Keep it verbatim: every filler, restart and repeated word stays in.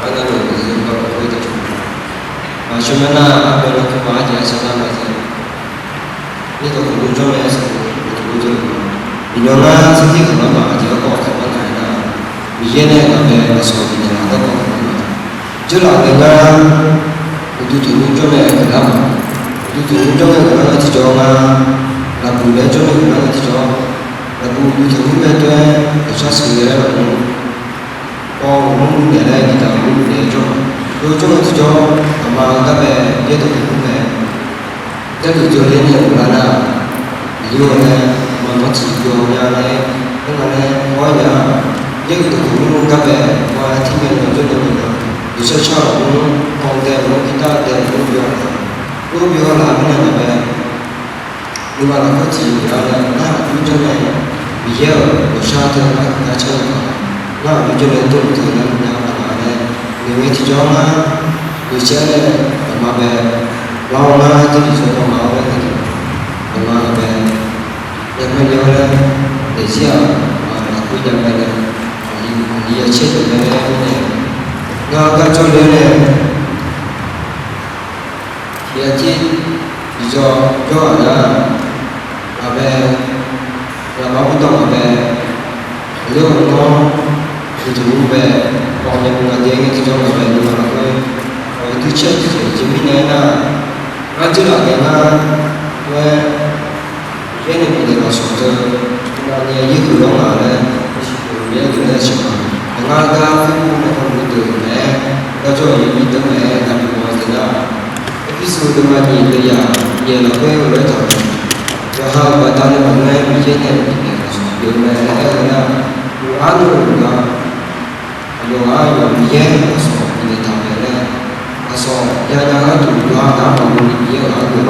Arnavluf-euq zeu gawrluf khoer taef-a. Maqshawr ma nar, arbae law keuv ma arjeq-aer shar nar ma zeu. Yaerdawq tanqnymr jawr mae sanqbof uqduq jawr-eu ma. Iqnan ngar sarkir kaqlar ma aqjeq garkawv kaqlar nar-aq, Miqyaer nae ngaq bae lafsawq bifnaeq laf garkawv kaqlar ma. Dzeurlaf bae ngar uqduq tanqnymr jawr mae kaqlar ma. Uqduq tanqnymr jawr mae kaqlar nar tiqjawr ngar, lafbuq nae jawr mae kaqlar nar tiqjawr, lafbuq uqduq tanqnymr mae tov-aer dawqshar sheuqghae laer lafnymr paw uqmur mrnaeq laer nyiqdaq uqmur mrnaeq jawr ma. Yawjawr-eu tiqjawr, aqma gar bae yaerdawq tanqnymr mae. Jarlif jawr-eu yaer nae uqlar nar, aqyawf nae maqnawr tiqjawr nya nae, aernar nae hawr-aer nya, yaerdawq tanqnymr gar bae, ma tirmae nae jawrnae maqnga, yawshar shar-awq mr, kawv dae mr, pirdav dae mr, byaw-a, mr byaw-a laf-a mirnae ngaq bae nuima lafkhoer tiqyawq lar nae, ngar aqjox jawrnae, Miqyaer-euq dawqshar teu ngar gar car-eu ma. Ngar aqjox jawrnae dawrluf teu nar nya ma laer, noeqngae tiqjawr ngar, noeqcaer nae, aqma bae, lar-awr ngar, Jarlif jawr-eu ma-awr laer, aqma bae, yaqmae nya-awr laer, daefzir-aq, lafkhoer yamae nae, aqli yacaer deuq mae laer aer-eu nae, ngar gar jawrle-awr nae, tiqghaq tir tiqjawr jawr-aq nar, ngaq bae, ngaqma bawrdanr ngaq bae, aqyawf-euq nawr, uqduq tanqnymr bae, paw nya mr nga dae ngae tiqjawr ngaq bae nuima lafkhoer, aqyawf-euq duicaer tiqjeq jeq mirnae aernar, ngar dzeurlaf bae ngar, khoer, yaer nae bifnaeq lafsawq teu, ngar nae yaerhuiq lawr ngaq laer, siqduq yaer deuq laer siqma, ngar gar khoermr nae hawluf deuq mae-aer, gar jawr-eu yaeqbir deuq mae-aer, ngar bimawr-eu deuq nar, Erpersu deuvma nyiq deuvyaq yaeq lafkhoer-eu lof-aer taq-euq, yawqha-euq baqdanae maqngeur-aer Miqyaer nae bifnaeq lafsawq pyeuf-eu mae laer aer-eu nar, yawqha navluf-eu gar, aqyawf-anr yawf Miqyaer lafsawq bifnaeq taq-euq mae laer, lafsawq yanya gharduq yawqha nar maqmuv ni Miqyaer-euq gar geuf